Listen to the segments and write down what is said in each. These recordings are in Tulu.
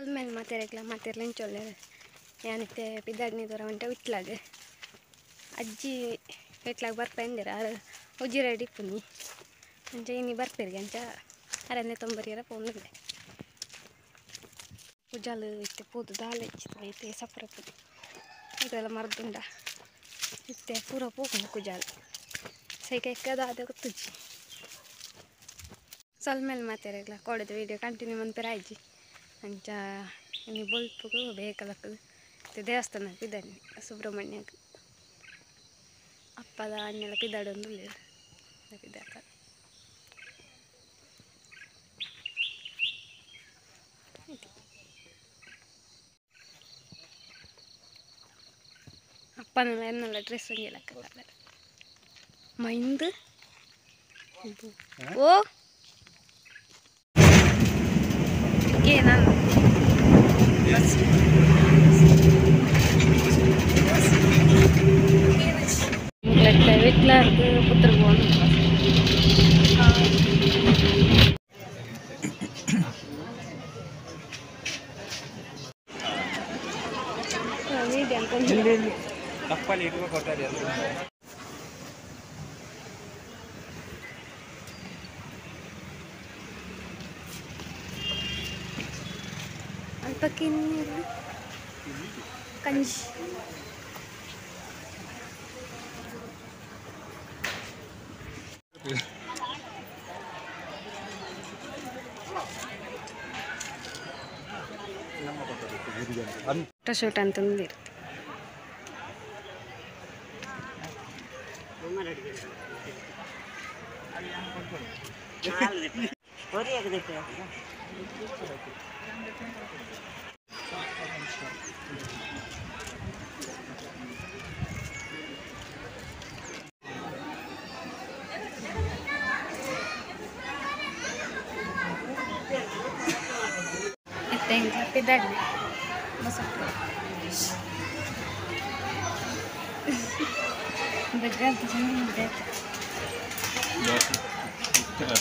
ಅಲ್ಮೇಲೆ ಮಾತೆರೆಗ್ಲ ಮಾತೆರ್ಲೆಂಚೊಲ್ಲೆ ಯಾನಿತ್ತೆ ಪಿದಾಡ್ನಿ ದೂರ ಉಂಟೆ ವಿಟ್ಲಾಗ ಅಜ್ಜಿ ವಿಟ್ಲಾಗ ಬರ್ಪೆಂದಿರ ಆರು ಉಜಿರೆ ಇಪ್ಪುನಿ ಅಂಚ ಇನಿ ಬರ್ಪೆರಿಗೆ ಅಂಚ ಅರನ್ನೇ ತೊಂಬರಿಯರ ಪೋಂದುಲ್ಲೆ ಕುಜಾಲು ಇತ್ತೆ ಪೋದು ದಾಲ ಇತ್ತೆ ಸಪುರ ಪೋದು ಇದೆಲ್ಲ ಮರ್ದುಂಡ ಇತ್ತೆ ಪೂರ ಪೋಪುಂಡು ಕುಜಾಲು ಸೈಕ ಎಕ್ಕದ ಗೊತ್ತುಜ್ಜಿ ಸೊಲ್ಮೇಲೆ ಮಾತೆರೆಗ್ಲ ಕೋಡೆದ ವೀಡಿಯೋ ಕಂಟಿನ್ಯೂ ಮನ್ಪೆರ ಆಯ್ಜಿ ಅಂಚ ಇನಿ ಬೊಲ್ಪುಗು ಬೇಕಲಕ್ಕದು ಇತ್ತೆ ದೇವಸ್ಥಾನ ಪಿದಾಡ್ನಿ ಸುಬ್ರಹ್ಮಣ್ಯಗ್ ಅಪ್ಪದ ಅಣ್ಣೆಲ್ಲ ಪಿದಾಡೊಂದುಲ್ಲೆರ್ ಪಿದಾಡ್ತ ಅಪ್ಪನೆಲ್ಲ ಎನ್ನೆಲ್ಲ ಡ್ರೆಸ್ ಒಂಜಿ ಲೆಕ್ಕ ಮೈಂದು ಓ ನಾನು ವಿಟ್ಲಾರ್ದು ಪುತ್ರಗ್ ಅಲ್ಪಕ್ಕಿನ್ನಿರ್ಲಿ ಕಂಜಿ ಫೋಟೋ ಶೂಟ್ ಅಂತಂದಿರುತ್ತೆ. ಪಿದಾಡ್ಲಿ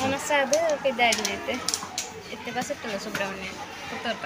ಮನಸ್ಸಾದ ಪಿದಾಡ್ಲಿ ಇತ್ತೆ ಇತ್ತೆ ಬಸ್ ಇಟ್ಟಲ್ಲ ಸುಬ್ರಹ್ಮಣ್ಯ ಪುತ್ತೂರ್ಪ.